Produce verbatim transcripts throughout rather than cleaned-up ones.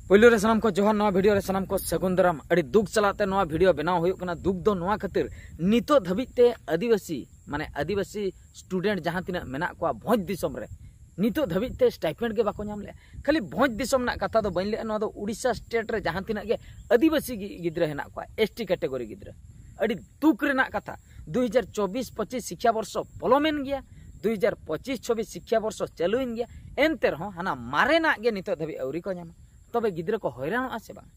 ᱯᱳᱭᱞᱳ ᱨᱮ ᱥᱟᱱᱟᱢ ᱠᱚ ᱡᱚᱦᱟᱨ, ᱱᱚᱣᱟ ᱵᱷᱤᱰᱤᱭᱳ ᱨᱮ ᱥᱟᱱᱟᱢ ᱠᱚ ᱥᱟᱹᱜᱩᱱ ᱫᱟᱨᱟᱢ᱾ ᱟᱹᱰᱤ ᱫᱩᱠ ᱥᱟᱞᱟᱜ ᱛᱮ ᱱᱚᱣᱟ ᱵᱷᱤᱰᱤᱭᱳ ᱵᱮᱱᱟᱣ ᱦᱩᱭᱩᱜ ᱠᱟᱱᱟ᱾ ᱫᱩᱠ ᱫᱚ ᱱᱚᱣᱟ ᱠᱷᱟᱹᱛᱤᱨ, ᱱᱤᱛᱚᱜ ᱫᱷᱟᱹᱵᱤᱡ ᱛᱮ ᱟᱹᱫᱤᱵᱟᱹᱥᱤ, ᱢᱟᱱᱮ ᱟᱹᱫᱤᱵᱟᱹᱥᱤ ᱥᱴᱩᱰᱮᱱᱴ ᱡᱟᱦᱟᱸ ᱛᱤᱱᱟᱹᱜ ᱢᱮᱱᱟᱜ ᱠᱚᱣᱟ ᱵᱷᱚᱸᱡᱽ ᱫᱤᱥᱚᱢ ᱨᱮ, ᱱᱤᱛᱚᱜ ᱫᱷᱟᱹᱵᱤᱡ ᱛᱮ ᱥᱴᱟᱭᱯᱮᱱᱰ ᱜᱮ ᱵᱟᱠᱚ ᱧᱟᱢ ᱞᱮᱜᱼᱟ᱾ ᱠᱷᱟᱹᱞᱤ ᱵᱷᱚᱸᱡᱽ ᱫᱤᱥᱚᱢ ᱨᱮᱱᱟᱜ ᱠᱟᱛᱷᱟ ᱫᱚ ᱵᱟᱹᱧ ᱞᱟᱹᱭᱟ, ᱱᱚᱣᱟ ᱫᱚ ᱩᱲᱤᱥᱥᱟ ᱥᱴᱮᱴ ᱨᱮ ᱡᱟᱦᱟᱸ ᱛᱤᱱᱟᱹᱜ ᱜᱮ ᱟᱹᱫᱤᱵᱟᱹᱥᱤ ᱜᱤ-, ᱜᱤᱫᱽᱨᱟᱹ ᱦᱮᱱᱟᱜ ᱠᱚᱣᱟ, ᱮᱥ ᱴᱤ ᱠᱮᱴᱮᱜᱚᱨᱤ ᱜᱤᱫᱽᱨᱟᱹ, ᱟᱹᱰᱤ ᱫᱩᱠ ᱨᱮᱱᱟᱜ ᱠᱟᱛᱷᱟ᱾ ᱫᱩ ᱦᱟᱡᱟᱨ ᱪᱚᱵᱵᱤᱥ ᱯᱚᱸᱪᱤᱥ ᱥᱤᱠᱠᱷᱟ ᱵᱚᱨᱥᱚ ᱯᱚᱞᱚᱢᱮᱱ ᱜᱮᱭᱟ, ᱫᱩ ᱦᱟᱡᱟᱨ ᱯᱚᱸᱪᱤᱥ ᱪᱷᱚᱵᱵᱤᱥ ᱥᱤᱠᱠᱷᱟ ᱵᱚᱨᱥᱚ ᱪᱟᱹᱞᱩᱭᱮᱱ ᱜᱮᱭᱟ, ᱮᱱᱛᱮ ᱨᱮᱦᱚᱸ ᱦᱟᱱᱟ ᱢᱟᱨᱮᱱᱟᱜ ᱜᱮ ᱱᱤᱛᱚᱜ ᱫᱷᱟᱹᱵᱤᱡ ᱟᱹᱣᱨᱤ ᱠᱚ ᱧᱟᱢᱟ᱾ ᱛᱚᱵᱮ ᱜᱤᱫᱽᱨᱟᱹ ᱠᱚ ᱦᱚᱭᱨᱟᱱᱚᱜᱼᱟ ᱥᱮ ᱵᱟᱝ?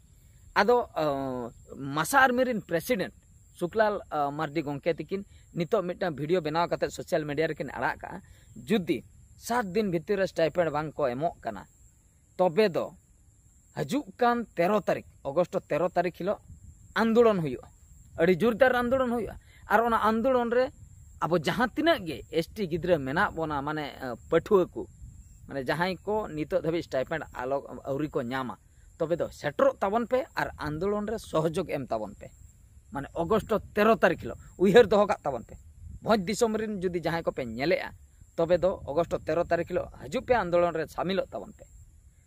ᱟᱫᱚ, ᱟᱸ, ᱢᱟᱥᱟ ᱟᱨᱢᱤ ᱨᱮᱱ ᱯᱨᱮᱥᱤᱰᱮᱱᱴ ᱥᱩᱠᱞᱟᱞ, ᱟᱸ, ᱢᱟᱨᱰᱤ ᱜᱚᱢᱠᱮ ᱛᱤᱠᱤᱱ ᱱᱤᱛᱚᱜ ᱢᱤᱫᱴᱟᱝ ᱵᱷᱤᱰᱤᱭᱳ ᱵᱮᱱᱟᱣ ᱠᱟᱛᱮ ᱥᱳᱥᱟᱞ ᱢᱤᱰᱤᱭᱟ ᱨᱮᱠᱤᱱ ᱟᱲᱟᱜ ᱠᱟᱜᱼᱟ, ᱡᱩᱫᱤ ᱥᱟᱛ ᱫᱤᱱ ᱵᱷᱤᱛᱤᱨ ᱨᱮ ᱥᱴᱟᱭᱯᱮᱱᱰ ᱵᱟᱝ ᱠᱚ ᱮᱢᱚᱜ ᱠᱟᱱᱟ, ᱛᱚᱵᱮ ᱫᱚ ᱦᱤᱡᱩᱜ ᱠᱟᱱ ᱛᱮᱨᱚ ᱛᱟᱹᱨᱤᱠᱷ, ᱚᱜᱚᱥᱴ ᱛᱮᱨᱚ ᱛᱟᱹᱨᱤᱠᱷ ᱦᱤᱞᱳᱜ ᱟᱱᱫᱳᱞᱚᱱ ᱦᱩᱭᱩᱜᱼᱟ᱾ ᱟᱹᱰᱤ ᱡᱳᱨᱫᱟᱨ ᱟᱱᱫᱳᱞᱚᱱ ᱦᱩᱭᱩᱜᱼᱟ᱾ ᱟᱨ ᱚᱱᱟ ᱟᱱᱫᱳᱞᱚᱱ ᱨᱮ ᱟᱵᱚ ᱡᱟᱦᱟᱸ ᱛᱤᱱᱟᱹᱜ ᱜᱮ ᱮᱥ ᱴᱤ ᱜᱤᱫᱽᱨᱟᱹ ᱢᱮᱱᱟᱜ ᱵᱚᱱᱟ, ᱢᱟᱱᱮ, ᱟᱸ, ᱯᱟᱹᱴᱷᱩᱣᱟᱹ ᱠᱚ, ᱢᱟᱱᱮ, ᱡᱟᱦᱟᱸᱭ ᱠᱚ ᱱᱤᱛᱚᱜ ᱫᱷᱟᱹᱵᱤᱡ ᱥᱴᱟᱭᱯᱮᱱᱰ ᱟᱞᱚ, ᱟᱹᱣᱨᱤ ᱠᱚ ᱧᱟᱢᱟ, ᱛᱚᱵᱮ ᱫᱚ ᱥᱮᱴᱮᱨᱚᱜ ᱛᱟᱵᱚᱱ ᱯᱮ ᱟᱨ ᱟᱱᱫᱳᱞᱚᱱ ᱨᱮ ᱥᱚᱦᱚᱡᱳᱜᱽ ᱮᱢ ᱛᱟᱵᱚᱱ ᱯᱮ᱾ ᱢᱟᱱᱮ, ᱚᱜᱚᱥᱴ ᱛᱮᱨᱚ ᱛᱟᱹᱨᱤᱠᱷ ᱦᱤᱞᱳᱜ ᱩᱭᱦᱟᱹᱨ ᱫᱚᱦᱚ ᱠᱟᱜ ᱛᱟᱵᱚᱱ ᱯᱮ᱾ ᱵᱷᱚᱸᱡᱽ ᱫᱤᱥᱚᱢ ᱨᱮᱱ ᱡᱩᱫᱤ ᱡᱟᱦᱟᱸᱭ ᱠᱚᱯᱮ ᱧᱮᱞᱮᱜᱼᱟ, ᱛᱚᱵᱮ ᱫᱚ ᱚᱜᱚᱥᱴ ᱛᱮᱨᱚ ᱛᱟᱹᱨᱤᱠᱷ ᱦᱤᱞᱳᱜ ᱦᱤᱡᱩᱜ ᱯᱮ, ᱟᱱᱫᱳᱞᱚᱱ ᱨᱮ ᱥᱟᱢᱤᱞᱚᱜ ᱛᱟᱵᱚᱱ ᱯᱮ᱾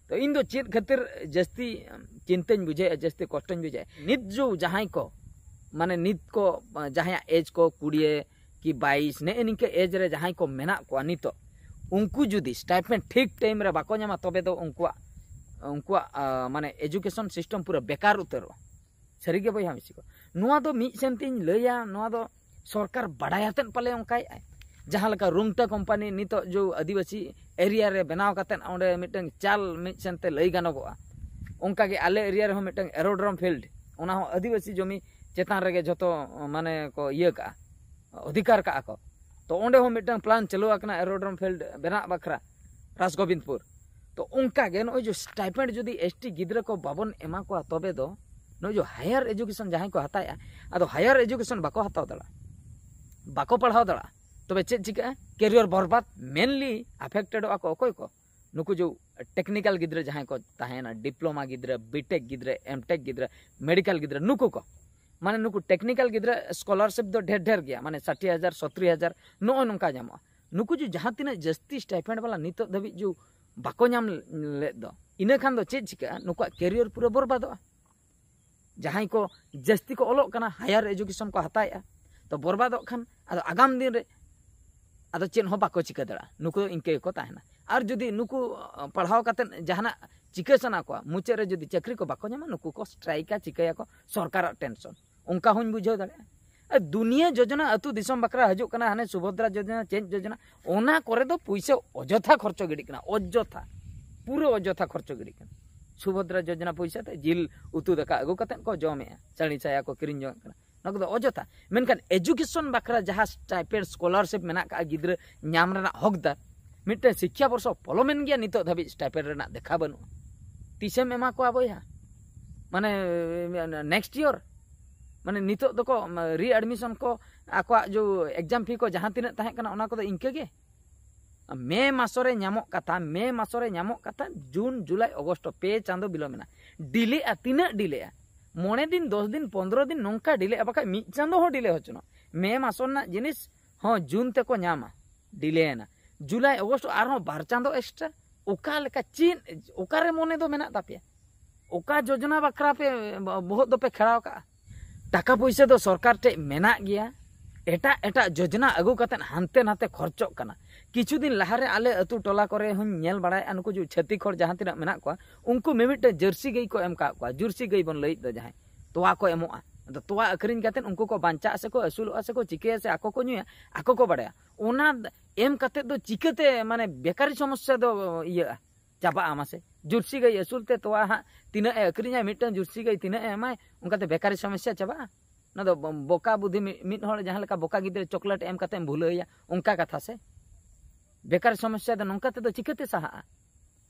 ᱛᱚ, ᱤᱧ ᱫᱚ ᱪᱮᱫ ᱠᱷᱟᱹᱛᱤᱨ ᱡᱟᱹᱥᱛᱤ ᱪᱤᱱᱛᱟᱹᱧ ᱵᱩᱡᱷᱟᱹᱣᱮᱫᱼᱟ, ᱡᱟᱹᱥᱛᱤ ᱠᱚᱥᱴᱚᱧ ᱵᱩᱡᱷᱟᱹᱣᱮᱫᱼᱟ, ᱱᱤᱛ ᱡᱚ ᱡᱟᱦᱟᱸᱭ ᱠᱚ, ᱢᱟᱱᱮ, ᱱᱤᱛ ᱠᱚ, ᱡᱟᱦᱟᱸᱭᱟᱜ ᱮᱡᱽ ᱠᱚ ᱠᱩᱲᱤ ᱠᱤ ᱵᱟᱭᱤᱥ, ᱱᱮᱜᱼᱮ ᱱᱤᱝᱠᱟᱹ ᱮᱡᱽ ᱨᱮ ᱡᱟᱦᱟᱸᱭ ᱠᱚ ᱢᱮᱱᱟᱜ ᱠᱚᱣᱟ ᱱᱤᱛᱚᱜ, ᱩᱱᱠᱩ ᱡᱩᱫᱤ ᱥᱴᱟᱭᱯᱮᱱᱰ ᱴᱷᱤᱠ ᱴᱟᱭᱤᱢ ᱨᱮ ᱵᱟᱠᱚ ᱧᱟᱢᱟ, ᱛᱚᱵᱮ ᱫᱚ ᱩᱱᱠᱩᱣᱟᱜ, ᱩᱱᱠᱩᱣᱟᱜ, ᱟ, ᱢᱟᱱᱮ, ᱮᱡᱩᱠᱮᱥᱚᱱ ᱥᱤᱥᱴᱮᱢ ᱯᱩᱨᱟᱹ ᱵᱮᱠᱟᱨ ᱩᱛᱟᱹᱨᱚᱜᱼᱟ᱾ ᱥᱟᱹᱨᱤᱜᱮ ᱵᱚᱭᱦᱟ ᱢᱤᱥᱤ ᱠᱚ, ᱱᱚᱣᱟ ᱫᱚ ᱢᱤᱫ ᱥᱮᱱ ᱛᱤᱧ ᱞᱟᱹᱭᱟ, ᱱᱚᱣᱟ ᱫᱚ ᱥᱚᱨᱠᱟᱨ ᱵᱟᱰᱟᱭ ᱟᱛᱮᱫ ᱯᱟᱞᱮ ᱚᱱᱠᱟᱭᱮᱫᱼᱟᱭ᱾ ᱡᱟᱦᱟᱸ ᱞᱮᱠᱟ ᱨᱩᱝᱴᱟ ᱠᱳᱢᱯᱟᱱᱤ ᱱᱤᱛᱚᱜ ᱡᱚ ᱟᱹᱫᱤᱵᱟᱹᱥᱤ ᱮᱨᱤᱭᱟ ᱨᱮ ᱵᱮᱱᱟᱣ ᱠᱟᱛᱮᱫ ᱚᱸᱰᱮ ᱢᱤᱫᱴᱟᱝ ᱪᱟᱞ ᱢᱤᱫ ᱥᱮᱱᱛᱮ ᱞᱟᱹᱭ ᱜᱟᱱᱚᱜᱚᱜᱼᱟ, ᱚᱱᱠᱟᱜᱮ ᱟᱞᱮ ᱮᱨᱤᱭᱟ ᱨᱮᱦᱚᱸ ᱢᱤᱫᱴᱟᱝ ᱮᱨᱳᱰᱨᱚᱢ ᱯᱷᱤᱞᱰ, ᱚᱱᱟ ᱦᱚᱸ ᱟᱹᱫᱤᱵᱟᱹᱥᱤ ᱡᱚᱢᱤ ᱪᱮᱛᱟᱱ ᱨᱮᱜᱮ ᱡᱷᱚᱛᱚ, ᱢᱟᱱᱮ, ᱠᱚ ᱤᱭᱟᱹ ᱠᱟᱜᱼᱟ, ᱚᱫᱷᱤᱠᱟᱨ ᱠᱟᱜᱼᱟ ᱠᱚ᱾ ᱛᱚ, ᱚᱸᱰᱮ ᱦᱚᱸ ᱢᱤᱫᱴᱟᱝ ᱯᱞᱟᱱ ᱪᱟᱹᱞᱩ ᱟᱠᱟᱱᱟ ᱮᱨᱳᱰᱨᱚᱢ ᱯᱷᱤᱞᱰ ᱵᱮᱱᱟᱜ ᱵᱟᱠᱷᱨᱟ ᱨᱟᱡᱽᱜᱳᱵᱤᱱᱫᱽᱯᱩᱨ᱾ ᱛᱚ, ᱚᱱᱠᱟ ᱜᱮ ᱱᱚᱜᱼᱚᱭ ᱡᱮ ᱥᱴᱟᱭᱯᱮᱱᱰ ᱡᱩᱫᱤ ᱮᱥ ᱴᱤ ᱜᱤᱫᱽᱨᱟᱹ ᱠᱚ ᱵᱟᱵᱚᱱ ᱮᱢᱟ ᱠᱚᱣᱟ, ᱛᱚᱵᱮ ᱫᱚ ᱱᱚᱜᱼᱚᱭ ᱡᱮ ᱦᱟᱭᱟᱨ ᱮᱡᱩᱠᱮᱥᱚᱱ ᱡᱟᱦᱟᱸᱭ ᱠᱚ ᱦᱟᱛᱟᱣᱮᱫᱼᱟ, ᱟᱫᱚ ᱦᱟᱭᱟᱨ ᱮᱡᱩᱠᱮᱥᱚᱱ ᱵᱟᱠᱚ ᱦᱟᱛᱟᱣ ᱫᱟᱲᱮᱭᱟᱜᱼᱟ, ᱵᱟᱠᱚ ᱯᱟᱲᱦᱟᱣ ᱫᱟᱲᱮᱭᱟᱜᱼᱟ᱾ ᱛᱚᱵᱮ ᱪᱮᱫ ᱪᱤᱠᱟᱹᱜᱼᱟ? ᱠᱮᱨᱤᱭᱟᱨ ᱵᱚᱨᱵᱟᱫ᱾ ᱢᱮᱱᱞᱤ ᱟᱯᱷᱮᱠᱴᱮᱰᱚᱜᱼᱟ ᱠᱚ ᱚᱠᱚᱭ ᱠᱚ? ᱱᱩᱠᱩ ᱡᱮ ᱴᱮᱠᱱᱤᱠᱟᱞ ᱜᱤᱫᱽᱨᱟᱹ ᱡᱟᱦᱟᱸᱭ ᱠᱚ ᱛᱟᱦᱮᱱᱟ, ᱰᱤᱯᱞᱳᱢᱟ ᱜᱤᱫᱽᱨᱟᱹ, ᱵᱤᱴᱮᱠ ᱜᱤᱫᱽᱨᱟᱹ, ᱮᱢᱴᱮᱠ ᱜᱤᱫᱽᱨᱟᱹ, ᱢᱮᱰᱤᱠᱟᱞ ᱜᱤᱫᱽᱨᱟᱹ, ᱱᱩᱠᱩ ᱠᱚ, ᱢᱟᱱᱮ, ᱱᱩᱠᱩ ᱴᱮᱠᱱᱤᱠᱟᱞ ᱜᱤᱫᱽᱨᱟᱹ ᱥᱠᱚᱞᱟᱨᱥᱤᱯ ᱫᱚ ᱰᱷᱮᱨ ᱰᱷᱮᱨ ᱜᱮᱭᱟ, ᱢᱟᱱᱮ, ᱥᱟᱴᱤ ᱦᱟᱡᱟᱨ, ᱥᱚᱛᱨᱤ ᱦᱟᱡᱟᱨ, ᱱᱚᱜᱼᱚᱭ ᱱᱚᱝᱠᱟ ᱧᱟᱢᱚᱜᱼᱟ᱾ ᱱᱩᱠᱩ ᱡᱮ ᱡᱟᱦᱟᱸ ᱛᱤᱱᱟᱹᱜ ᱡᱟᱹᱥᱛᱤ ᱥᱴᱟᱭᱯᱮᱱᱰ ᱵᱟᱞᱟ ᱱᱤᱛᱚᱜ ᱫᱷᱟᱹᱵᱤᱡ ᱡᱮ ᱵᱟᱠᱚ ᱧᱟᱢ ᱞᱮᱫ ᱫᱚ, ᱤᱱᱟᱹ ᱠᱷᱟᱱ ᱫᱚ ᱪᱮᱫ ᱪᱤᱠᱟᱹᱜᱼᱟ? ᱱᱩᱠᱩᱣᱟᱜ ᱠᱮᱨᱤᱭᱟᱨ ᱯᱩᱨᱟᱹ ᱵᱚᱨᱵᱟᱫᱚᱜᱼᱟ᱾ ᱡᱟᱦᱟᱸᱭ ᱠᱚ ᱡᱟᱹᱥᱛᱤ ᱠᱚ ᱚᱞᱚᱜ ᱠᱟᱱᱟ, ᱦᱟᱭᱟᱨ ᱮᱡᱩᱠᱮᱥᱚᱱ ᱠᱚ ᱦᱟᱛᱟᱣᱮᱫᱼᱟ, ᱛᱚ ᱵᱚᱨᱵᱟᱫᱚᱜ ᱠᱷᱟᱱ ᱟᱫᱚ ᱟᱜᱟᱢ ᱫᱤᱱ ᱨᱮ ᱟᱫᱚ ᱪᱮᱫ ᱦᱚᱸ ᱵᱟᱠᱚ ᱪᱤᱠᱟᱹ ᱫᱟᱲᱮᱭᱟᱜᱼᱟ᱾ ᱱᱩᱠᱩ ᱫᱚ ᱤᱱᱠᱟᱹ ᱜᱮᱠᱚ ᱛᱟᱦᱮᱱᱟ᱾ ᱟᱨ ᱡᱩᱫᱤ ᱱᱩᱠᱩ ᱯᱟᱲᱦᱟᱣ ᱠᱟᱛᱮ ᱡᱟᱦᱟᱱᱟᱜ ᱪᱤᱠᱟᱹ ᱥᱟᱱᱟ ᱠᱚᱣᱟ, ᱢᱩᱪᱟᱹᱫ ᱨᱮ ᱡᱩᱫᱤ ᱪᱟᱹᱠᱨᱤ ᱠᱚ ᱵᱟᱠᱚ ᱧᱟᱢᱟ, ᱱᱩᱠᱩ ᱠᱚ ᱥᱴᱨᱟᱭᱤᱠᱟ, ᱪᱤᱠᱟᱹᱭᱟᱠᱚ, ᱥᱚᱨᱠᱟᱨᱟᱜ ᱴᱮᱱᱥᱚᱱ᱾ ᱚᱱᱠᱟ ᱦᱚᱸᱧ ᱵᱩᱡᱷᱟᱹᱣ ᱫᱟᱲᱮᱭᱟᱜᱼᱟ᱾ ᱟᱨ ᱫᱩᱱᱤᱭᱟᱹ ᱡᱳᱡᱚᱱᱟ ᱟᱹᱛᱩ ᱫᱤᱥᱚᱢ ᱵᱟᱠᱷᱨᱟ ᱦᱤᱡᱩᱜ ᱠᱟᱱᱟ, ᱦᱟᱱᱮ ᱥᱩᱵᱷᱚᱫᱨᱟ ᱡᱳᱡᱚᱱᱟ, ᱪᱮᱫ ᱡᱳᱡᱚᱱᱟ, ᱚᱱᱟ ᱠᱚᱨᱮ ᱫᱚ ᱯᱩᱭᱥᱟᱹ ᱚᱡᱚᱛᱷᱟ ᱠᱷᱚᱨᱪᱚ ᱜᱤᱰᱤᱜ ᱠᱟᱱᱟ, ᱚᱡᱚᱛᱷᱟ, ᱯᱩᱨᱟᱹ ᱚᱡᱚᱛᱷᱟ ᱠᱷᱚᱨᱪᱚ ᱜᱤᱰᱤᱜ ᱠᱟᱱᱟ᱾ ᱥᱩᱵᱷᱚᱫᱨᱟ ᱡᱳᱡᱚᱱᱟ ᱯᱩᱭᱥᱟᱹ ᱛᱮ ᱡᱤᱞ ᱩᱛᱩ ᱫᱟᱠᱟ ᱟᱹᱜᱩ ᱠᱟᱛᱮ ᱠᱚ ᱡᱚᱢᱮᱜᱼᱟ, ᱥᱟᱹᱲᱤ ᱥᱟᱭᱟ ᱠᱚ ᱠᱤᱨᱤᱧ ᱡᱚᱝ ᱠᱟᱱᱟ, ᱱᱚᱣᱟ ᱠᱚᱫᱚ ᱚᱡᱚᱛᱷᱟ᱾ ᱢᱮᱱᱠᱷᱟᱱ ᱮᱡᱩᱠᱮᱥᱚᱱ ᱵᱟᱠᱷᱨᱟ ᱡᱟᱦᱟᱸ ᱥᱴᱟᱭᱯᱮᱱᱰ, ᱥᱠᱚᱞᱟᱨᱥᱤᱯ ᱢᱮᱱᱟᱜ ᱠᱟᱜᱼᱟ, ᱜᱤᱫᱽᱨᱟᱹ ᱧᱟᱢ ᱨᱮᱱᱟᱜ ᱦᱚᱠᱫᱟᱨ, ᱢᱤᱫᱴᱮᱱ ᱥᱤᱠᱠᱷᱟ ᱵᱚᱨᱥᱚ ᱯᱚᱞᱚᱢᱮᱱ ᱜᱮᱭᱟ, ᱱᱤᱛᱚᱜ ᱫᱷᱟᱹᱵᱤᱡ ᱥᱴᱟᱭᱯᱮᱱᱰ ᱨᱮᱱᱟᱜ ᱫᱮᱠᱷᱟ ᱵᱟᱹᱱᱩᱜᱼᱟ᱾ ᱛᱤᱥᱮᱢ ᱮᱢᱟ ᱠᱚᱣᱟ ᱵᱚᱭᱦᱟ? ᱢᱟᱱᱮ ᱱᱮᱠᱥᱴ ᱤᱭᱟᱨ, ᱢᱟᱱᱮ ᱱᱤᱛᱚᱜ ᱫᱚᱠᱚ ᱨᱤ ᱮᱰᱢᱤᱥᱚᱱ ᱠᱚ, ᱟᱠᱚᱣᱟᱜ ᱡᱚ ᱮᱠᱡᱟᱢ ᱯᱷᱤ ᱠᱚ ᱡᱟᱦᱟᱸ ᱛᱤᱱᱟᱹᱜ ᱛᱟᱦᱮᱸ ᱠᱟᱱᱟ, ᱚᱱᱟ ᱠᱚᱫᱚ ᱤᱱᱠᱟᱹ ᱜᱮ᱾ ᱢᱮ ᱢᱟᱥᱚ ᱨᱮ ᱧᱟᱢᱚᱜ ᱠᱟᱛᱷᱟ, ᱢᱮ ᱢᱟᱥᱚ ᱨᱮ ᱧᱟᱢᱚᱜ ᱠᱟᱛᱷᱟ, ᱡᱩᱱ, ᱡᱩᱞᱟᱭ, ᱚᱜᱚᱥᱴ, ᱯᱮ ᱪᱟᱸᱫᱚ ᱵᱤᱞᱚᱢ ᱮᱱᱟ᱾ ᱰᱤᱞᱮᱜᱼᱟ, ᱛᱤᱱᱟᱹᱜ ᱰᱤᱞᱮᱜᱼᱟ? ᱢᱚᱬᱮ ᱫᱤᱱ, ᱫᱚᱥ ᱫᱤᱱ, ᱯᱚᱱᱫᱽᱨᱚ ᱫᱤᱱ, ᱱᱚᱝᱠᱟ ᱰᱤᱞᱮᱜᱼᱟ, ᱵᱟᱠᱷᱟᱡ ᱢᱤᱫ ᱪᱟᱸᱫᱚ ᱦᱚᱸ ᱰᱤᱞᱮ ᱦᱚᱪᱚᱱᱚᱜ᱾ ᱢᱮ ᱢᱟᱥᱚ ᱨᱮᱱᱟᱜ ᱡᱤᱱᱤᱥ ᱦᱚᱸ ᱡᱩᱱ ᱛᱮᱠᱚ ᱧᱟᱢᱟ, ᱰᱤᱞᱮᱭᱮᱱᱟ᱾ ᱡᱩᱞᱟᱭ, ᱚᱜᱚᱥᱴ ᱟᱨᱦᱚᱸ ᱵᱟᱨ ᱪᱟᱸᱫᱚ ᱮᱠᱥᱴᱨᱟ᱾ ᱚᱠᱟ ᱞᱮᱠᱟ, ᱪᱮᱫ, ᱚᱠᱟᱨᱮ ᱢᱚᱱᱮ ᱫᱚ ᱢᱮᱱᱟᱜ ᱛᱟᱯᱮᱭᱟ? ᱚᱠᱟ ᱡᱳᱡᱚᱱᱟ ᱵᱟᱠᱷᱨᱟ ᱯᱮ ᱵᱚᱦᱚᱜ ᱫᱚᱯᱮ ᱠᱷᱮᱲᱟᱣ ᱠᱟᱜᱼᱟ? ᱴᱟᱠᱟ ᱯᱩᱭᱥᱟᱹ ᱫᱚ ᱥᱚᱨᱠᱟᱨ ᱴᱷᱮᱡ ᱢᱮᱱᱟᱜ ᱜᱮᱭᱟ, ᱮᱴᱟᱜ ᱮᱴᱟᱜ ᱡᱳᱡᱚᱱᱟ ᱟᱹᱜᱩ ᱠᱟᱛᱮᱫ ᱦᱟᱱᱛᱮ ᱱᱟᱛᱮ ᱠᱷᱚᱨᱪᱚᱜ ᱠᱟᱱᱟ᱾ ᱠᱤᱪᱷᱩ ᱫᱤᱱ ᱞᱟᱦᱟᱨᱮ ᱟᱞᱮ ᱟᱹᱛᱩ ᱴᱚᱞᱟ ᱠᱚᱨᱮ ᱦᱚᱸᱧ ᱧᱮᱞ ᱵᱟᱲᱟᱭᱮᱫᱼᱟ, ᱱᱩᱠᱩ ᱡᱩ-, ᱪᱷᱟᱹᱛᱤᱠ ᱦᱚᱲ ᱡᱟᱦᱟᱸ ᱛᱤᱱᱟᱹᱜ ᱢᱮᱱᱟᱜ ᱠᱚᱣᱟ, ᱩᱱᱠᱩ ᱢᱤᱢᱤᱫᱴᱮᱱ ᱡᱟᱹᱨᱥᱤ ᱜᱟᱹᱭ ᱠᱚ ᱮᱢ ᱠᱟᱜ ᱠᱚᱣᱟ, ᱡᱟᱹᱨᱥᱤ ᱜᱟᱹᱭ ᱵᱚᱱ ᱞᱟᱹᱭᱮᱫ ᱫᱚ ᱡᱟᱦᱟᱸᱭ, ᱛᱚᱣᱟ ᱠᱚ ᱮᱢᱚᱜᱼᱟ᱾ ᱟᱫᱚ ᱛᱚᱣᱟ ᱟᱹᱠᱷᱨᱤᱧ ᱠᱟᱛᱮᱫ ᱩᱱᱠᱩ ᱠᱚ ᱵᱟᱧᱪᱟᱜᱼᱟ ᱥᱮ ᱠᱚ ᱟᱹᱥᱩᱞᱚᱜᱼᱟ ᱥᱮ ᱠᱚ ᱪᱤᱠᱟᱹᱭᱟ ᱥᱮ ᱟᱠᱚ ᱠᱚ ᱧᱩᱭᱟ, ᱟᱠᱚ ᱠᱚ ᱵᱟᱲᱟᱭᱟ᱾ ᱚᱱᱟ ᱮᱢ ᱠᱟᱛᱮᱫ ᱫᱚ ᱪᱤᱠᱟᱹᱛᱮ ᱢᱟᱱᱮ ᱵᱮᱠᱟᱨᱤ ᱥᱚᱢᱚᱥᱥᱟ ᱫᱚ ᱤᱭᱟᱹᱜᱼᱟ, ᱪᱟᱵᱟᱜᱼᱟ? ᱢᱟᱥᱮ, ᱡᱟᱹᱨᱥᱤ ᱜᱟᱹᱭ ᱟᱹᱥᱩᱞ ᱛᱮ ᱛᱚᱣᱟ ᱦᱟᱸᱜ ᱛᱤᱱᱟᱹᱜ ᱮ ᱟᱹᱠᱷᱨᱤᱧᱟ, ᱢᱤᱫᱴᱟᱝ ᱡᱟᱹᱨᱥᱤ ᱜᱟᱹᱭ ᱛᱤᱱᱟᱹᱜ ᱮ ᱮᱢᱟᱭ, ᱚᱱᱠᱟᱛᱮ ᱵᱮᱠᱟᱨᱤ ᱥᱚᱢᱚᱥᱥᱟ ᱪᱟᱵᱟᱜᱼᱟ? ᱚᱱᱟ ᱫᱚ ᱵᱚ-, ᱵᱚᱠᱟ ᱵᱩᱫᱷᱤ, ᱢᱤ-, ᱢᱤᱫ ᱦᱚᱲ ᱡᱟᱦᱟᱸ ᱞᱮᱠᱟ ᱵᱚᱠᱟ ᱜᱤᱫᱽᱨᱟᱹ ᱪᱚᱠᱞᱮᱴ ᱮᱢ ᱠᱟᱛᱮ ᱮᱢ ᱵᱷᱩᱞᱟᱹᱣᱮᱭᱟ, ᱚᱱᱠᱟ ᱠᱟᱛᱷᱟ ᱥᱮ? ᱵᱮᱠᱟᱨᱤ ᱥᱚᱢᱚᱥᱥᱟ ᱫᱚ ᱱᱚᱝᱠᱟ ᱛᱮᱫᱚ ᱪᱤᱠᱟᱹᱛᱮ ᱥᱟᱦᱟᱜᱼᱟ?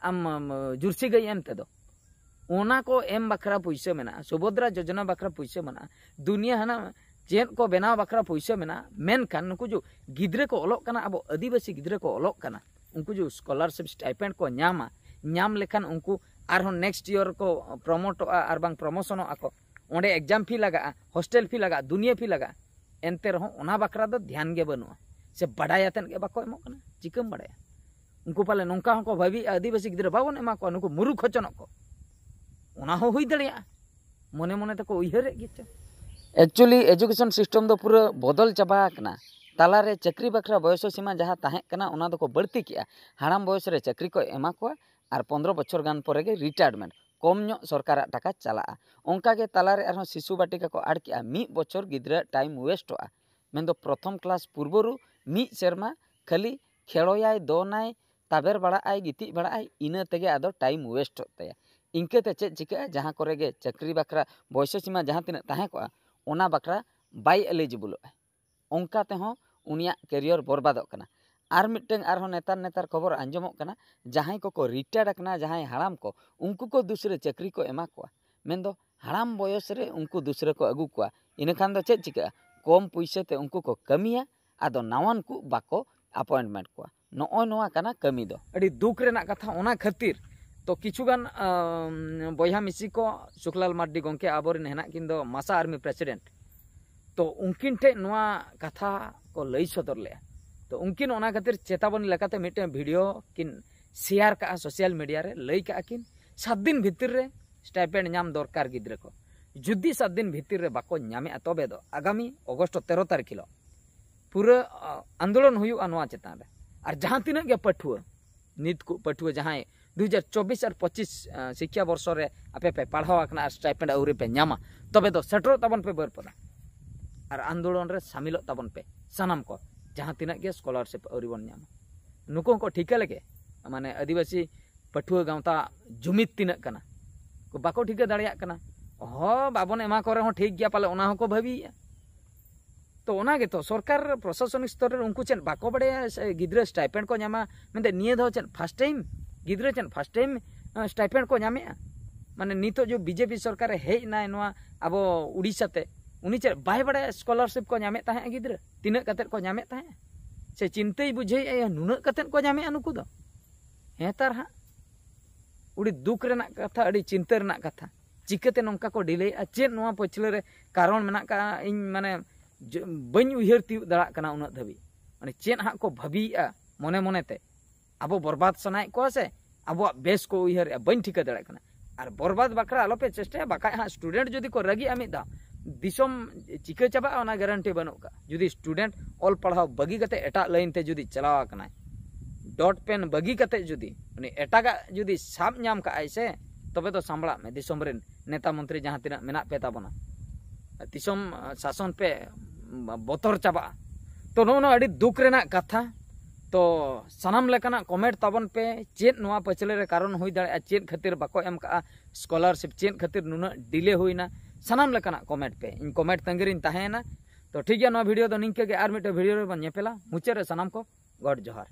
ᱟᱢ, ᱟᱢ, ᱡᱟᱹᱨᱥᱤ ᱜᱟᱹᱭ ᱮᱢ ᱛᱮᱫᱚ᱾ ᱚᱱᱟ ᱠᱚ ᱮᱢ ᱵᱟᱠᱷᱨᱟ ᱯᱩᱭᱥᱟᱹ ᱢᱮᱱᱟᱜᱼᱟ, ᱥᱩᱵᱷᱚᱫᱨᱟ ᱡᱳᱡᱚᱱᱟ ᱵᱟᱠᱷᱨᱟ ᱯᱩᱭᱥᱟᱹ ᱢᱮᱱᱟᱜᱼᱟ, ᱫᱩᱱᱤᱭᱟᱹ ᱦᱟᱱᱟ ᱪᱮᱫ ᱠᱚ ᱵᱮᱱᱟᱣ ᱵᱟᱠᱷᱨᱟ ᱯᱩᱭᱥᱟᱹ ᱢᱮᱱᱟᱜᱼᱟ, ᱢᱮᱱᱠᱷᱟᱱ ᱱᱩᱠᱩ ᱡᱚ ᱜᱤᱫᱽᱨᱟᱹ ᱠᱚ ᱚᱞᱚᱜ ᱠᱟᱱᱟ, ᱟᱵᱚ ᱟᱹᱫᱤᱵᱟᱹᱥᱤ ᱜᱤᱫᱽᱨᱟᱹ ᱠᱚ ᱚᱞᱚᱜ ᱠᱟᱱᱟ, ᱩᱱᱠᱩ ᱡᱚ ᱥᱠᱚᱞᱟᱨᱥᱤᱯ ᱥᱴᱟᱭᱯᱮᱱᱰ ᱠᱚ ᱧᱟᱢᱟ, ᱧᱟᱢ ᱞᱮᱠᱷᱟᱱ ᱩᱱᱠᱩ ᱟᱨᱦᱚᱸ ᱱᱮᱠᱥᱴ ᱤᱭᱟᱨ ᱠᱚ ᱯᱨᱚᱢᱳᱴᱚᱜᱼᱟ ᱟᱨ ᱵᱟᱝ ᱯᱨᱚᱢᱳᱥᱚᱱᱚᱜᱼᱟ ᱠᱚ᱾ ᱚᱸᱰᱮ ᱮᱠᱡᱟᱢ ᱯᱷᱤ ᱞᱟᱜᱟᱜᱼᱟ, ᱦᱳᱥᱴᱮᱞ ᱯᱷᱤ ᱞᱟᱜᱟᱜᱼᱟ, ᱫᱩᱱᱤᱭᱟᱹ ᱯᱷᱤ ᱞᱟᱜᱟᱜᱼᱟ᱾ ᱮᱱᱛᱮ ᱨᱮᱦᱚᱸ ᱚᱱᱟ ᱵᱟᱠᱷᱨᱟ ᱫᱚ ᱫᱷᱮᱭᱟᱱ ᱜᱮ ᱵᱟᱹᱱᱩᱜᱼᱟ, ᱥᱮ ᱵᱟᱰᱟᱭ ᱟᱛᱮᱫ ᱜᱮ ᱵᱟᱠᱚ ᱮᱢᱚᱜ ᱠᱟᱱᱟ᱾ ᱪᱤᱠᱟᱹᱢ ᱵᱟᱰᱟᱭᱟ? ᱩᱱᱠᱩ ᱯᱟᱞᱮ ᱱᱚᱝᱠᱟ ᱦᱚᱸᱠᱚ ᱵᱷᱟᱹᱵᱤᱭᱮᱫᱼᱟ, ᱟᱹᱫᱤᱵᱟᱹᱥᱤ ᱜᱤᱫᱽᱨᱟᱹ ᱵᱟᱵᱚᱱ ᱮᱢᱟ ᱠᱚᱣᱟ, ᱱᱩᱠᱩ ᱢᱩᱨᱩᱠᱷ ᱦᱚᱪᱚᱱᱚᱜ ᱠᱚ᱾ ᱚᱱᱟ ᱦᱚᱸ ᱦᱩᱭ ᱫᱟᱲᱮᱭᱟᱜᱼᱟ, ᱢᱚᱱᱮ ᱢᱚᱱᱮ ᱛᱮᱠᱚ ᱩᱭᱦᱟᱹᱨᱮᱫ ᱜᱮᱪᱚ᱾ Actually education system ᱫᱚ ᱯᱩᱨᱟᱹ ᱵᱚᱫᱚᱞ ᱪᱟᱵᱟ ᱟᱠᱟᱱᱟ᱾ ᱛᱟᱞᱟᱨᱮ ᱪᱟᱹᱠᱨᱤ ᱵᱟᱠᱷᱨᱟ ᱵᱚᱭᱚᱥ ᱥᱤᱢᱟ ᱡᱟᱦᱟᱸ ᱛᱟᱦᱮᱸ ᱠᱟᱱᱟ, ᱚᱱᱟ ᱫᱚᱠᱚ ᱵᱟᱹᱲᱛᱤ ᱠᱮᱜᱼᱟ᱾ ᱦᱟᱲᱟᱢ ᱵᱚᱭᱚᱥ ᱨᱮ ᱪᱟᱹᱠᱨᱤ ᱠᱚ ᱮᱢᱟ ᱠᱚᱣᱟ ᱟᱨ ᱯᱚᱱᱫᱽᱨᱚ ᱵᱚᱪᱷᱚᱨ ᱜᱟᱱ ᱯᱚᱨᱮ ᱜᱮ retirement, ᱠᱚᱢ ᱧᱚᱜ ᱥᱚᱨᱠᱟᱨᱟᱜ ᱴᱟᱠᱟ ᱪᱟᱞᱟᱜᱼᱟ᱾ ᱚᱱᱠᱟ ᱜᱮ ᱛᱟᱞᱟᱨᱮ ᱟᱨᱦᱚᱸ ᱥᱤᱥᱩ ᱵᱟᱴᱤᱠᱟ ᱠᱚ ᱟᱲ ᱠᱮᱜᱼᱟ, ᱢᱤᱫ ᱵᱚᱪᱷᱚᱨ ᱜᱤᱫᱽᱨᱟᱹ time wasteᱚᱜᱼᱟ᱾ ᱢᱮᱱᱫᱚ ᱯᱨᱚᱛᱷᱚᱢ class ᱯᱩᱨᱵᱚᱨᱩ ᱢᱤᱫ ᱥᱮᱨᱢᱟ ᱠᱷᱟᱹᱞᱤ ᱠᱷᱮᱲᱚᱭᱟᱭ, ᱫᱚᱱᱟᱭ, ᱛᱟᱵᱮᱨ ᱵᱟᱲᱟᱜᱼᱟᱭ, ᱜᱤᱛᱤᱡ ᱵᱟᱲᱟᱜᱼᱟᱭ, ᱤᱱᱟᱹ ᱛᱮᱜᱮ ᱟᱫᱚ time wasteᱚᱜ ᱛᱟᱭᱟ᱾ ᱤᱱᱠᱟᱹᱛᱮ ᱪᱮᱫ ᱪᱤᱠᱟᱹᱜᱼᱟ? ᱡᱟᱦᱟᱸ ᱠᱚᱨᱮ ᱜᱮ ᱪᱟᱹᱠᱨᱤ ᱵᱟᱠᱷᱨᱟ ᱵᱚᱭᱥᱚ ᱥᱤᱢᱟ ᱡᱟᱦᱟᱸ ᱛᱤᱱᱟᱹᱜ ᱛᱟᱦᱮᱸ ᱠᱚᱜᱼᱟ, ᱚᱱᱟ ᱵᱟᱠᱷᱨᱟ ᱵᱟᱭ eligible ᱚᱜᱼᱟ᱾ ᱚᱱᱠᱟ ᱛᱮᱦᱚᱸ ᱩᱱᱤᱭᱟᱜ career ᱵᱚᱨᱵᱟᱫᱚᱜ ᱠᱟᱱᱟ᱾ ᱟᱨ ᱢᱤᱫᱴᱟᱝ ᱟᱨᱦᱚᱸ ᱱᱮᱛᱟᱨ ᱱᱮᱛᱟᱨ ᱠᱷᱚᱵᱚᱨ ᱟᱸᱡᱚᱢᱚᱜ ᱠᱟᱱᱟ, ᱡᱟᱦᱟᱸᱭ ᱠᱚᱠᱚ retired ᱟᱠᱟᱱᱟ, ᱡᱟᱦᱟᱸᱭ ᱦᱟᱲᱟᱢ ᱠᱚ, ᱩᱱᱠᱩ ᱠᱚ ᱫᱩᱥᱨᱟᱹ ᱪᱟᱹᱠᱨᱤ ᱠᱚ ᱮᱢᱟ ᱠᱚᱣᱟ᱾ ᱢᱮᱱᱫᱚ ᱦᱟᱲᱟᱢ ᱵᱚᱭᱚᱥ ᱨᱮ ᱩᱱᱠᱩ ᱫᱩᱥᱨᱟᱹ ᱠᱚ ᱟᱹᱜᱩ ᱠᱚᱣᱟ᱾ ᱤᱱᱟᱹᱠᱷᱟᱱ ᱫᱚ ᱪᱮᱫ ᱪᱤᱠᱟᱹᱜᱼᱟ? ᱠᱚᱢ ᱯᱩᱭᱥᱟᱹ ᱛᱮ ᱩᱱᱠᱩ ᱠᱚ ᱠᱟᱹᱢᱤᱭᱟ, ᱟᱫᱚ ᱱᱟᱣᱟᱱ ᱠᱚ ᱵᱟᱠᱚ appointment ᱠᱚᱣᱟ᱾ ᱱᱚᱜᱼᱚᱭ ᱱᱚᱣᱟ ᱠᱟᱱᱟ ᱠᱟᱹᱢᱤ ᱫᱚ᱾ ᱟᱹᱰᱤ ᱫᱩᱠ ᱨᱮᱱᱟᱜ ᱠᱟᱛᱷᱟ᱾ ᱚᱱᱟ ᱠᱷᱟᱹᱛᱤᱨ ᱛᱚ ᱠᱤᱪᱷᱩᱜᱟᱱ ᱟᱢ, ᱵᱚᱭᱦᱟ ᱢᱤᱥᱤ ᱠᱚ, ᱥᱩᱠᱞᱟᱞ ᱢᱟᱨᱰᱤ ᱜᱚᱢᱠᱮ ᱟᱵᱚᱨᱮᱱ ᱦᱮᱱᱟᱜ ᱠᱤᱱ ᱫᱚ MASA Army President, ᱛᱚ ᱩᱱᱠᱤᱱ ᱴᱷᱮᱱ ᱱᱚᱣᱟ ᱠᱟᱛᱷᱟ ᱠᱚ ᱞᱟᱹᱭ ᱥᱚᱫᱚᱨ ᱞᱮᱫᱼᱟ᱾ ᱛᱚ ᱩᱱᱠᱤᱱ ᱚᱱᱟ ᱠᱷᱟᱹᱛᱤᱨ ᱪᱮᱛᱟᱣᱟᱱᱤ ᱞᱮᱠᱟᱛᱮ ᱢᱤᱫᱴᱮᱱ video ᱠᱤᱱ share ᱠᱟᱜᱼᱟ social media ᱨᱮ, ᱞᱟᱹᱭ ᱠᱟᱜᱼᱟ ᱠᱤᱱ ᱥᱟᱛ ᱫᱤᱱ ᱵᱷᱤᱛᱤᱨ ᱨᱮ stipend ᱧᱟᱢ ᱫᱚᱨᱠᱟᱨ ᱜᱤᱫᱽᱨᱟᱹ ᱠᱚ᱾ ᱡᱩᱫᱤ ᱥᱟᱛ ᱫᱤᱱ ᱵᱷᱤᱛᱤᱨ ᱨᱮ ᱵᱟᱠᱚ ᱧᱟᱢᱮᱜᱼᱟ, ᱛᱚᱵᱮ ᱫᱚ ᱟᱜᱟᱢᱤ August ᱛᱮᱨᱚ ᱛᱟᱹᱨᱤᱠᱷ ᱦᱤᱞᱳᱜ ᱯᱩᱨᱟᱹ ᱟ, ᱟᱱᱫᱳᱞᱚᱱ ᱦᱩᱭᱩᱜᱼᱟ ᱱᱚᱣᱟ ᱪᱮᱛᱟᱱ ᱨᱮ᱾ ᱟᱨ ᱡᱟᱦᱟᱸ ᱛᱤᱱᱟᱹᱜ ᱜᱮ ᱯᱟᱹᱴᱷᱩᱣᱟᱹ, ᱱᱤᱛ ᱠᱚ ᱯᱟᱹᱴᱷᱩᱣᱟᱹ ᱡᱟᱦᱟᱸᱭ ᱫᱩ ᱦᱟᱡᱟᱨ ᱪᱚᱵᱵᱤᱥ ᱟᱨ ᱯᱚᱸᱪᱤᱥ, ᱟ, ᱥᱤᱠᱠᱷᱟ ᱵᱚᱨᱥᱚ ᱨᱮ ᱟᱯᱮ ᱯᱮ ᱯᱟᱲᱦᱟᱣ ᱟᱠᱟᱱᱟ ᱟᱨ stipend ᱟᱹᱣᱨᱤ ᱯᱮ ᱧᱟᱢᱟ, ᱛᱚᱵᱮ ᱫᱚ ᱥᱮᱴᱮᱨᱚᱜ ᱛᱟᱵᱚᱱ ᱯᱮ ᱵᱟᱹᱨᱯᱟᱫᱟ ᱟᱨ ᱟᱱᱫᱳᱞᱚᱱ ᱨᱮ ᱥᱟᱢᱤᱞᱚᱜ ᱛᱟᱵᱚᱱ ᱯᱮ ᱥᱟᱱᱟᱢ ᱠᱚ, ᱡᱟᱦᱟᱸ ᱛᱤᱱᱟᱹᱜ ᱜᱮ scholarship ᱟᱹᱣᱨᱤ ᱵᱚᱱ ᱧᱟᱢᱟ᱾ ᱱᱩᱠᱩ ᱦᱚᱸᱠᱚ ᱴᱷᱤᱠᱟᱹ ᱞᱮᱜᱮ, ᱢᱟᱱᱮ ᱟᱹᱫᱤᱵᱟᱹᱥᱤ ᱯᱟᱹᱴᱷᱩᱣᱟᱹ ᱜᱟᱶᱛᱟ ᱡᱩᱢᱤᱫ ᱛᱤᱱᱟᱹᱜ ᱠᱟᱱᱟ, ᱠᱚ ᱵᱟᱠᱚ ᱴᱷᱤᱠᱟᱹ ᱫᱟᱲᱮᱭᱟᱜ ᱠᱟᱱᱟ᱾ ᱦᱚᱸ, ᱵᱟᱵᱚᱱ ᱮᱢᱟ ᱠᱚ ᱨᱮᱦᱚᱸ ᱴᱷᱤᱠ ᱜᱮᱭᱟ, ᱯᱟᱞᱮ ᱚᱱᱟ ᱦᱚᱸᱠᱚ ᱵᱷᱟᱹᱵᱤᱭᱮᱫᱼᱟ᱾ ᱛᱚ ᱚᱱᱟ ᱜᱮᱛᱚ ᱥᱚᱨᱠᱟᱨ ᱯᱨᱚᱥᱟᱥᱚᱱᱤᱠ ᱥᱛᱚᱨ ᱨᱮ ᱩᱱᱠᱩ ᱪᱮᱫ ᱵᱟᱠᱚ ᱵᱟᱲᱟᱭᱟ ᱥᱮ ᱜᱤᱫᱽᱨᱟᱹ stipend ᱠᱚ ᱧᱟᱢᱟ ᱢᱮᱱᱛᱮ? ᱱᱤᱭᱟᱹ ᱫᱷᱟᱣ ᱪᱮᱫ first time ᱜᱤᱫᱽᱨᱟᱹ ᱪᱮᱫ first time, ᱟ, stipend ᱠᱚ ᱧᱟᱢᱮᱜᱼᱟ? ᱢᱟᱱᱮ ᱱᱤᱛᱚᱜ ᱡᱮ BJP ᱥᱚᱨᱠᱟᱨᱮ ᱦᱮᱡ ᱮᱱᱟᱭ ᱱᱚᱣᱟ ᱟᱵᱚ ᱩᱲᱤᱥᱥᱟ ᱛᱮ, ᱩᱱᱤ ᱪᱮᱫ ᱵᱟᱭ ᱵᱟᱲᱟᱭᱟ scholarship ᱠᱚ ᱧᱟᱢᱮᱫ ᱛᱟᱦᱮᱸᱫ ᱜᱤᱫᱽᱨᱟᱹ? ᱛᱤᱱᱟᱹᱜ ᱠᱟᱛᱮᱫ ᱠᱚ ᱧᱟᱢᱮᱫ ᱛᱟᱦᱮᱸᱫ? ᱥᱮ ᱪᱤᱱᱛᱟᱹᱭ ᱵᱩᱡᱷᱟᱹᱣᱮᱫᱼᱟ, ᱱᱩᱱᱟᱹᱜ ᱠᱟᱛᱮᱫ ᱠᱚ ᱧᱟᱢᱮᱫᱼᱟ ᱱᱩᱠᱩ ᱫᱚ? ᱦᱮᱸ ᱛᱟᱨ ᱦᱟᱸᱜ, ᱟᱹᱰᱤ ᱫᱩᱠ ᱨᱮᱱᱟᱜ ᱠᱟᱛᱷᱟ, ᱟᱹᱰᱤ ᱪᱤᱱᱛᱟᱹ ᱨᱮᱱᱟᱜ ᱠᱟᱛᱷᱟ᱾ ᱪᱤᱠᱟᱹᱛᱮ ᱱᱚᱝᱠᱟ ᱠᱚ delay ᱮᱫᱼᱟ? ᱪᱮᱫ ᱱᱚᱣᱟ ᱯᱟᱹᱪᱷᱞᱟᱹ ᱨᱮ ᱠᱟᱨᱚᱱ ᱢᱮᱱᱟᱜ ᱠᱟᱜᱼᱟ? ᱤᱧ ᱢᱟᱱᱮ ᱡ-, ᱵᱟᱹᱧ ᱩᱭᱦᱟᱹᱨ ᱛᱤᱭᱳᱜ ᱫᱟᱲᱮᱭᱟᱜ ᱠᱟᱱᱟ ᱩᱱᱟᱹᱜ ᱫᱷᱟᱹᱵᱤᱡ᱾ ᱢᱟᱱᱮ ᱪᱮᱫ ᱦᱟᱸᱜ ᱠᱚ ᱵᱷᱟᱹᱵᱤᱭᱮᱫᱼᱟ ᱢᱚᱱᱮ ᱢᱚᱱᱮᱛᱮ? ᱟᱵᱚ ᱵᱚᱨᱵᱟᱫ ᱥᱟᱱᱟᱭᱮᱫ ᱠᱚᱣᱟ ᱥᱮ ᱟᱵᱚᱣᱟᱜ ᱵᱮᱥ ᱠᱚ ᱩᱭᱦᱟᱹᱨᱮᱜᱼᱟ, ᱵᱟᱹᱧ ᱴᱷᱤᱠᱟᱹ ᱫᱟᱲᱮᱭᱟᱜ ᱠᱟᱱᱟ᱾ ᱟᱨ ᱵᱚᱨᱵᱟᱫ ᱵᱟᱠᱷᱨᱟ ᱟᱞᱚᱯᱮ ᱪᱮᱥᱴᱟᱭᱟ, ᱵᱟᱠᱷᱟᱡ ᱦᱟᱸᱜ ᱥᱴᱩᱰᱮᱱᱴ ᱡᱩᱫᱤ ᱠᱚ ᱨᱟᱹᱜᱤᱜᱼᱟ ᱢᱤᱫ ᱫᱷᱟᱣ, ᱫᱤᱥᱚᱢ ᱪᱤᱠᱟᱹ ᱪᱟᱵᱟᱜᱼᱟ ᱚᱱᱟ ᱜᱮᱨᱮᱱᱴᱤ ᱵᱟᱹᱱᱩᱜ ᱠᱟᱜᱼᱟ᱾ ᱡᱩᱫᱤ ᱥᱴᱩᱰᱮᱱᱴ ᱚᱞ ᱯᱟᱲᱦᱟᱣ ᱵᱟᱹᱜᱤ ᱠᱟᱛᱮ ᱮᱴᱟᱜ ᱞᱟᱭᱤᱱ ᱛᱮ ᱡᱩᱫᱤ ᱪᱟᱞᱟᱣ ᱟᱠᱟᱱᱟᱭ, ᱰᱚᱴ ᱯᱮᱱ ᱵᱟᱹᱜᱤ ᱠᱟᱛᱮ ᱡᱩᱫᱤ ᱩᱱᱤ ᱮᱴᱟᱜᱟᱜ ᱡᱩᱫᱤ ᱥᱟᱵ ᱧᱟᱢ ᱠᱟᱜᱼᱟᱭ ᱥᱮ, ᱛᱚᱵᱮ ᱫᱚ ᱥᱟᱢᱵᱲᱟᱜ ᱢᱮ ᱫᱤᱥᱚᱢ ᱨᱮᱱ ᱱᱮᱛᱟ ᱢᱚᱱᱛᱨᱤ ᱡᱟᱦᱟᱸ ᱛᱤᱱᱟᱹᱜ ᱢᱮᱱᱟᱜ ᱯᱮ ᱛᱟᱵᱚᱱᱟ᱾ ᱫᱤᱥᱚᱢ ᱥᱟᱥᱚᱱ ᱯᱮ ᱵᱚᱛᱚᱨ ᱪᱟᱵᱟᱜᱼᱟ᱾ ᱛᱚ ᱱᱚᱜᱼᱚ ᱱᱚᱣᱟ ᱟᱹᱰᱤ ᱫᱩᱠ ᱨᱮᱱᱟᱜ ᱠᱟᱛᱷᱟ᱾ ᱛᱚ ᱥᱟᱱᱟᱢ ᱞᱮᱠᱟᱱᱟᱜ ᱠᱚᱢᱮᱱᱴ ᱛᱟᱵᱚᱱ ᱯᱮ, ᱪᱮᱫ ᱱᱚᱣᱟ ᱯᱟᱹᱪᱷᱞᱟᱹ ᱨᱮ ᱠᱟᱨᱚᱱ ᱦᱩᱭ ᱫᱟᱲᱮᱭᱟᱜᱼᱟ, ᱪᱮᱫ ᱠᱷᱟᱹᱛᱤᱨ ᱵᱟᱠᱚ ᱮᱢ ᱠᱟᱜᱼᱟ ᱥᱠᱚᱞᱟᱨᱥᱤᱯ, ᱪᱮᱫ ᱠᱷᱟᱹᱛᱤᱨ ᱱᱩᱱᱟᱹᱜ ᱰᱤᱞᱮ ᱦᱩᱭᱱᱟ, ᱥᱟᱱᱟᱢ ᱞᱮᱠᱟᱱᱟᱜ ᱠᱚᱢᱮᱱᱴ ᱯᱮ᱾ ᱤᱧ ᱠᱚᱢᱮᱱᱴ ᱛᱟᱺᱜᱤ ᱨᱤᱧ ᱛᱟᱦᱮᱸᱭᱮᱱᱟ᱾ ᱛᱚ ᱴᱷᱤᱠ ᱜᱮᱭᱟ, ᱱᱚᱣᱟ ᱵᱷᱤᱰᱤᱭᱳ ᱫᱚ ᱱᱤᱝᱠᱟᱹ ᱜᱮ, ᱟᱨ ᱢᱤᱫᱴᱮᱱ ᱵᱷᱤᱰᱤᱭᱳ ᱨᱮᱵᱚᱱ ᱧᱮᱯᱮᱞᱟ᱾ ᱢᱩᱪᱟᱹᱫ ᱨᱮ ᱥᱟᱱᱟᱢ ᱠᱚ ᱜᱚᱰ ᱡᱚᱦᱟᱨ᱾